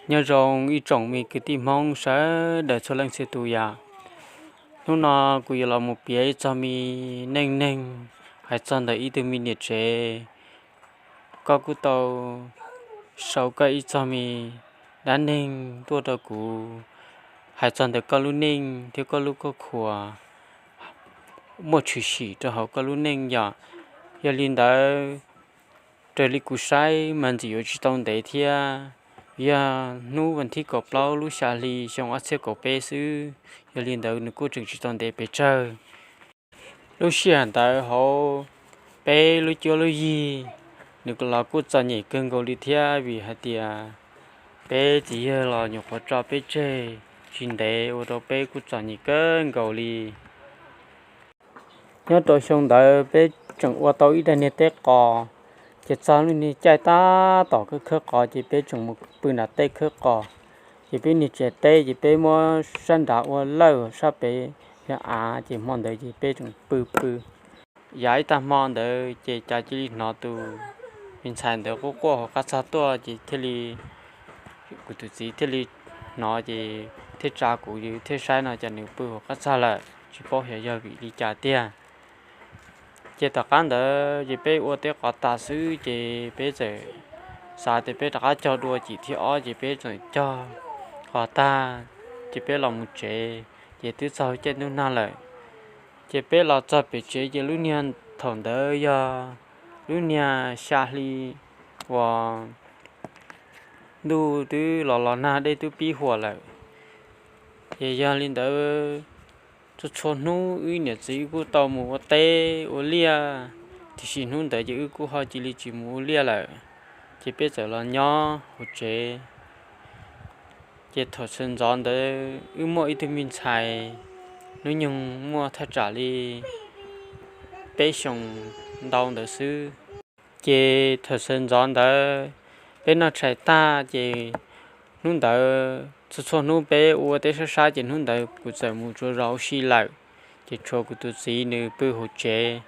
Nyob zoo ib tsoom me kwv tij Hmoob sawv daws txhua leej txhia tus yom. Hnub no kuv yuav los mus piav ib txog me neej neeg hais txog ntawm ib tug me niam tsev. Koj kuj tau sau koj ib txog me dab neeg tuaj rau kuv, hais txog ntawm koj lub neej thiab koj lub kuj khuas muaj tshwm sim rau hauv koj lub neej yom. Yog li ntawd, raws li kuv saib mas ntxim yuav tsis tau ntev thiab, yog hnub vas thib kaum plaub lub xya hli xyoo ob txhiab kaum peb xwb. Yog li ntawd nws kuj tseem tsis tau ntev pes tsawg. Lub sij hawm ntawd hauv peb lub cuab lub yig, nws los kuj txom nyem kawg nkaus li thiab, vim hais tias peb txiv yawg los nyuam qhuav tso peb tseg tsis ntev, ua rau peb kuj txom nyem kawg nkaus li. Nyob rau xyoo ntawd peb tseem ua tau ib daim niag teb qos, ces txog lub niag caij tab tom khawb khawb qos ces peb tseem mus pw nram tej khawb qos. Ces peb niag tsev teb ces peb muab sab nrad ua lawj, sab pem yog av, ces hmo ntawd ces peb tseem pw pw. Yav ib tag hmo ntawd ces cas cia li hnov tus me ntxhais ntawd quaj quaj hauv qab txog tuaj, ces thiaj li, kuv tus txiv thiaj li hnov ces thiaj tsa kuv thiaj saib no cas nws pw hauv qab txog lawm, tsis paub xyov yog vim li cas tiag. Ces tom qab ntawd ces peb ua teb qos tas xwb ces peb txawm xav tias peb rov qab cog dua cim thib ob ces peb txawm cog qos tag ces peb los mus tsev, ces twb txog caij ntuj nag lawm. Ces peb los txog pem tsev ces lub niag, thaum ntawd yog lub niag xya hli uas ntuj twb los los nag dej twb pib huam lawm. Ces yog li ntawd, txhua txhua hnub wb niam txiv wb kuj tau mus ua teb ua liaj, tiam sis hnub ntawd ces wb kuj ho cia li tsis mus ua liaj lawm, ces peb txawm los nyob hauv tsev. Ces thaum sawv ntxov ntawd wb muaj ib tug me ntxhais hnub nyoog muaj thaj tsam li peb xyoos ntau ntawd xwb. Ces thaum sawv ntxov ntawd peb noj tshais tag ces hnub ntawd txhua txhua hnub peb ua teb sab sab ces hnub ntawd kuv txawm mus tsuav zos ua si lawm, ces tshuav kuv tus txiv nws pw hauv tsev.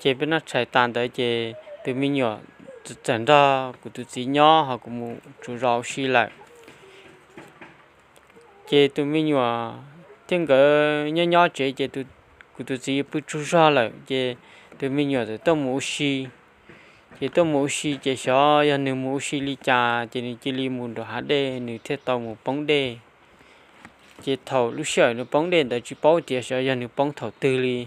Ces peb noj tshais tas ntawd ces tus me nyuam txawm nrog kuv tus txiv nyob ho kuv mus tsuav zos ua si lawm. Ces tus me nyuam thiab nkawd nyob nyob tsev ces kuv tus txiv pw tsaug zog lawm ces tus me nyuam txawm tuaj mus ua si. Ces tuaj mus ua si ces xyov yog nws mus ua si li cas ces nws cia li mus nram hav dej nws thiaj tau mus poob dej. Ces thaum lub sij hawm nws poob dej ntawd tsis paub tias xyov yog nws poob thaum twg li.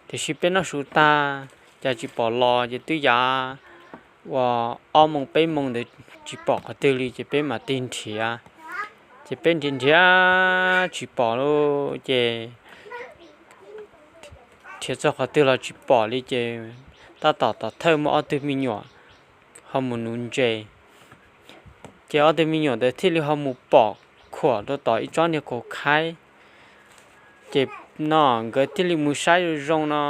Tiam sis peb noj su tag cas tsis pom los ces twb yav uas ob moos peb moos ntawd tsis pom qhov twg li ces peb mam tig nrhiav. Ces peb nrhiav nrhiav tsis pom li ces nrhiav txog qhov twg los tsis pom li ces tab tom tom thawj muaj ob tug me nyuam ho mus nuv ntses. Ces ob tug me nyuam ntawd thiaj li ho mus pom khuam rau tom ib tsob niag kaus khaib. Ces no nkawd thiaj li mus saib zoo zoo no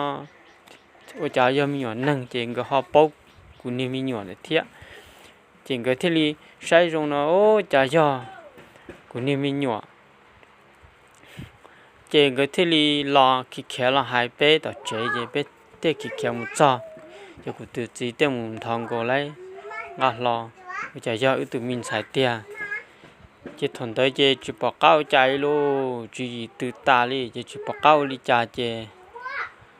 ua cas yog me nyuam neeg ces nkawd ho paub kuv niag me nyuam ntawd thiab. Ces nkawd thiaj li saib zoo no ua cas yog kuv niag me nyuam. Ces nkawd thiaj li los khiav khiav los hais peb tom tsev ces peb thiaj khiav khiav mus txog. Ces kuv tus txiv thiaj mus nthos nkaus lawv nqa hlo, ua cas yog wb tus me ntxhais tiag. Ces thaum ntawd ces tsis pom qab ua cas li lauj, tswv yim tw tas li ces tsis pom qab ua li cas ces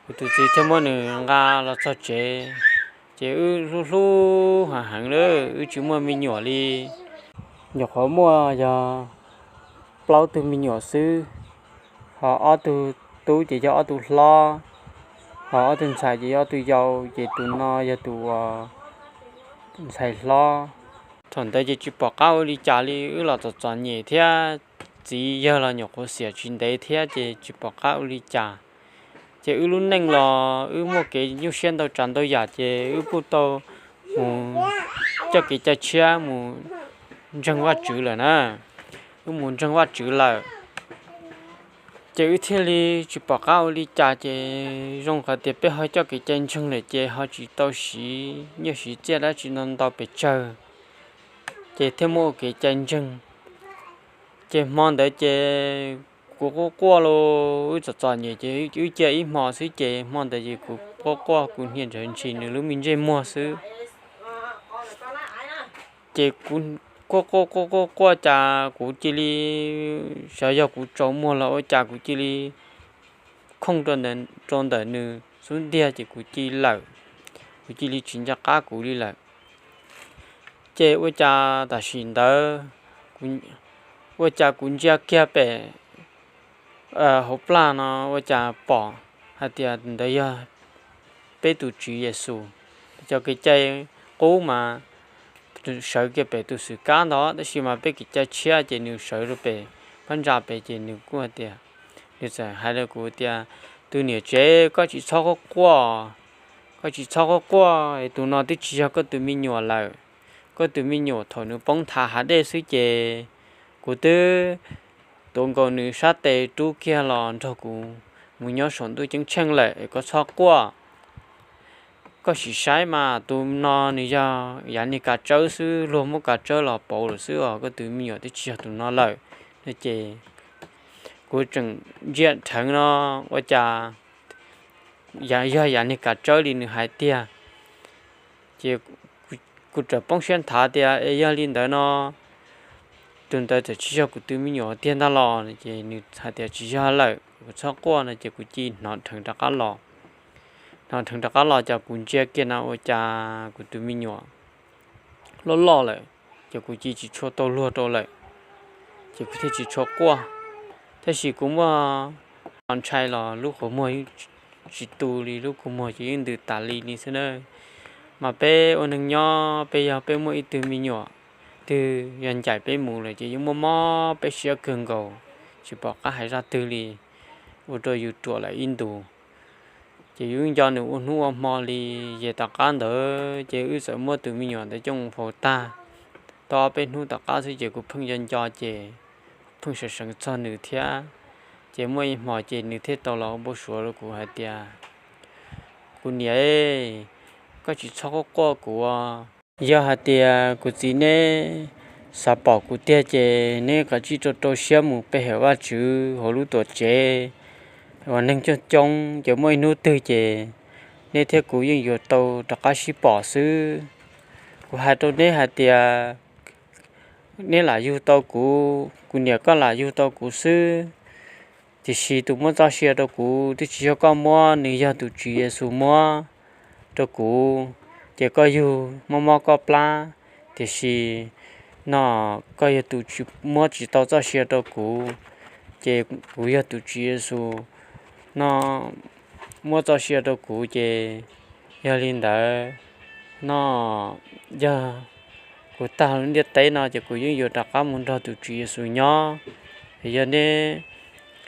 kuv tus txiv thiaj muab nws nqa los txog tsev. Ces wb hlub hlub heev heev lawm wb tsis muaj me nyuam li. Nyuam qhuav muaj yog plaub tug me nyuam xwb, ho ob tug tub ces yog ob tug hlob, ho ob tug ntxhais ces yog ob tug yau, ces tus no yog tus uas ntxhais hlob. Thaum ntawd ces tsis pom qab ua li cas li, wb los txom txom nyem thiab txiv yawg los nyuam qhuav xiam tsis ntev thiab ces tsis pom qab ua li cas. Ces wb lub neej los wb muaj kev nyuaj siab ntau tsav ntau yam ces wb kuj tau mus coj kev cai tshiab mus ntseeg Vajtswv lawm na. Wb mus ntseeg Vajtswv lawm ces wb thiaj li tsis pom qab ua li cas ces zoo qhov tias peb ho coj kev cai ntseeg lawm ces ho tsis tau siv nyiaj siv txiaj dab tsi no ntau pes tsawg, ces thiaj muaj ua kev cai ntseeg. Ces hmo ntawd ces kuv quaj quaj los wb txom txom nyem ces wb cia ib hmo xwb ces hmo ntawd ces kuv quaj quaj kuv hnia ntshav ntshis nws lub me ntsej muag xwb. Ces kuv quaj quaj quaj quaj quaj cas kuv cia li, xyov yog kuv tsaus muag los ua cas kuv cia li khooj rau ntawm nws xub ntiag ces kuv cia li lawm, kuv cia li tsis nco qab kuv li lawm. Ces ua cas tam sim ntawd, ua cas kuv ntsia kiag pem hauv plag no ua cas pom hais tias ntawd yog peb tus Tswv Yexus. Cov kev cai qub mas sawv kiag pem tus xwm kab ntag, tab sis mas peb kev cai tshiab ces nws sawv rau pem phab ntsa pem ces nws kuj hais tias, nws txawm hais rau kuv tias, tus niam tsev, koj tsis txhob quaj quaj, koj tsis txhob quaj quaj, tus no twb tsis yog koj tus me nyuam lawm. Koj tus me nyuam thaum nws poob nthav hav dej xwb ces kuv twb tuav nkaus nws sab tes rub kiag los nrog kuv mus nyob saum ntuj ceeb tsheej lawm, koj txhob quaj. Koj sim saib mas tus no nws yog yav niag kav tsawb xwb, luag muab kav tsawb los pauv lawm xwb os, koj tus me nyuam twb tsis yog tus no lawm. No ces kuv tseem ntsia dheev no ua cas yog yav niag kav tsawb li nws hais tiag. Ces kuv txawm poob siab nthav tias es yog li ntawd no tus ntawd txawm tsis yog kuv tus me nyuam tiag ntag los? Ces nws hais tias tsis yog lawm, kuv txhob quaj no ces kuv cia li hnov dheev rov qab los. Hnov dheev rov qab los ces kuv ntsia kiag no ua cas kuv tus me nyuam loj loj lawm, ces kuv cia li tsis tshua tau luag rau lawm, ces kuv thiaj tsis tshua quaj. Tab sis kuv muaj ntshai los lub qhov muag yeej tsis tu li, lub kua muag ces yeej ntws tas li li xwb na. Mas peb ua neeg nyob peb yog peb muaj ib tug me nyuam twg yog ncaim peb mus lawm ces yeej muaj mob peb siab kawg nkaus, tsis pom qab hais zaj twg li, ua rau yus ruam lawm ib ntus. Ces yus nco nws ua hnub ua hmo li. Ces tom qab ntawd ces wb txawm muab tus me nyuam ntawd coj mus faus tag, tau ob peb hnub tom qab xwb ces kuv pheej nco nco ces pheej seev seev txog nws thiab. Ces muaj ib hmo ces nws thiaj tau los ua npau suav rau kuv hais tias, kuv niam, koj tsis txhob quaj quaj kuv. Yog hais tias kuv txiv neb xav pom kuv tiag ces neb kav tsij rau rau siab mus pe hawm Vajtswv hauv lub tuam tsev uas neeg coob coob, ces muaj ib hnub twg ces neb thiab kuv yeej yuav tau rov qab sib pom xwb. Kuv hais rau neb hais tias neb lam yug tau kuv, kuv niam koj lam yug tau kuv xwb. Tiam sis tus muab txoj sia rau kuv twb tsis yog koj muab, nws yog tus Tswv Yexus muab rau kuv. Ces koj yug mob mob koj plab, tiam sis no koj yog tus muab tsis tau txoj sia rau kuv, ces kuv yog tus Tswv Yexus no muab txoj sia rau kuv. Ces yog li ntawd no yog kuv tag lub ntiaj teb no ces kuv yeej yuav rov qab mus nrog tus Tswv Yexus nyob. Yog neb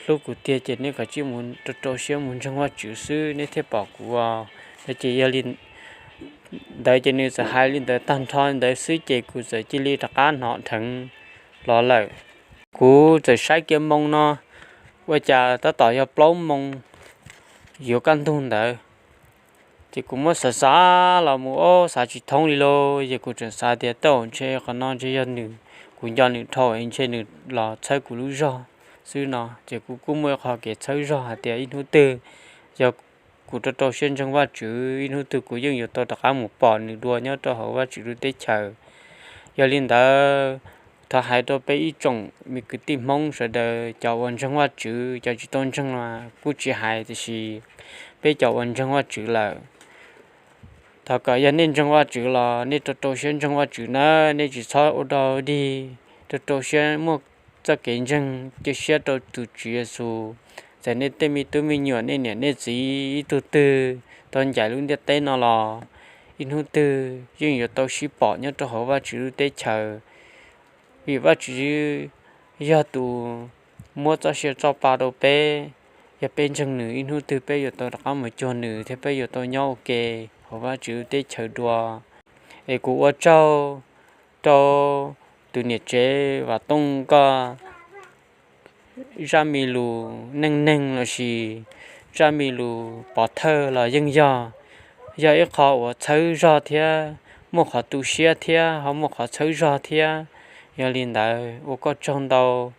hlub kuv tiag ces neb kav tsij mus rau rau siab mus ntseeg Vajtswv xwb neb thiaj pom kuv. Ces yog li ntawd ces nws txawm hais li ntawd tag nrho ntawd xwb ces kuv txawm cia li rov qab hnov dheev los lawm. Kuv txawm saib kiag moo no ua cas tab tom yog plaub moo yuav kaj ntug ntawd. Ces kuv muab xav xav los mus ob xav tsis thoob li lauj, ces kuv tseem xav tias tej zaum ntshe qhov no ntshe yog nws, kuv nco nws dhau ntshe nws los txhawb kuv lub zog xwb no. Ces kuv kuj muaj ib qho kev txhawb zog hais tias ib hnub twg yog kuv rau rau siab ntseeg Vajtswv, ib hnub twg kuv yeej yuav tau rov qab mus pom nws dua nyob rau hauv Vajtswv lub teb chaws. Yog li ntawd, thov hais rau peb ib tsoom me kwv tij Hmoob sawv daws, cov uas ntseeg Vajtswv, cov tsis tau ntseeg los kuj tsis hais, tiam sis peb cov uas ntseeg Vajtswv lawm, thov kom yog nej ntseeg Vajtswv los nej rau rau siab ntseeg Vajtswv nawb, nej tsis txhob ua dog dig, rau rau siab muaj txoj kev ntseeg cia siab rau tus Tswv Yexus. Txawm nej tej me tub me nyuam, nej niam nej txiv ib tug twg tau ncaim lub ntiaj teb no los ib hnub twg yeej yuav tau sib pom nyob rau hauv Vajtswv lub teb chaws. Vim Vajtswv yog tus muab txoj sia txoj pa rau peb. Yog peb ntseeg nws, ib hnub twg peb yuav tau rov qab mus cuag nws thiab peb yuav tau nyob ua ke hauv Vajtswv lub teb chaws dua. Es kuv ua tsaug rau tus niam tsev Vam Tooj koj zaj me lus neej neeg lossis zaj me lus pov thawj los yeej yog, yog ib qho uas txhawb zog thiab muaj qhov tu siab thiab ho muaj qhov txhawb zog thiab. Yog li ntawd ua koj tsaug ntau,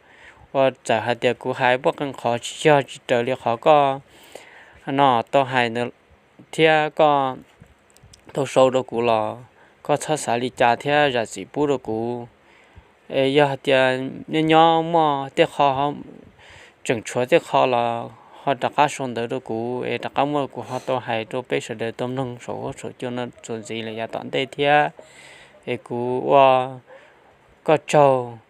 uas txawm hais tias kuv hais puab qee qhov tsis yog tsis raws li qhov koj no tau hais ntawd thiab koj tau sau rau kuv los koj txhob xav li cas thiab zam txim pub rau kuv. Es yog hais tias nyob nyob muaj tej qho tseem tshuav tej qho los ho rov qab sau ntawv rau kuv es rov qab muaj kuv ho tau hais rau peb sawv daws tau mloog saum huab saum cua no txuas ntxiv lawm yav tom ntej thiab. Es kuv ua koj tsaug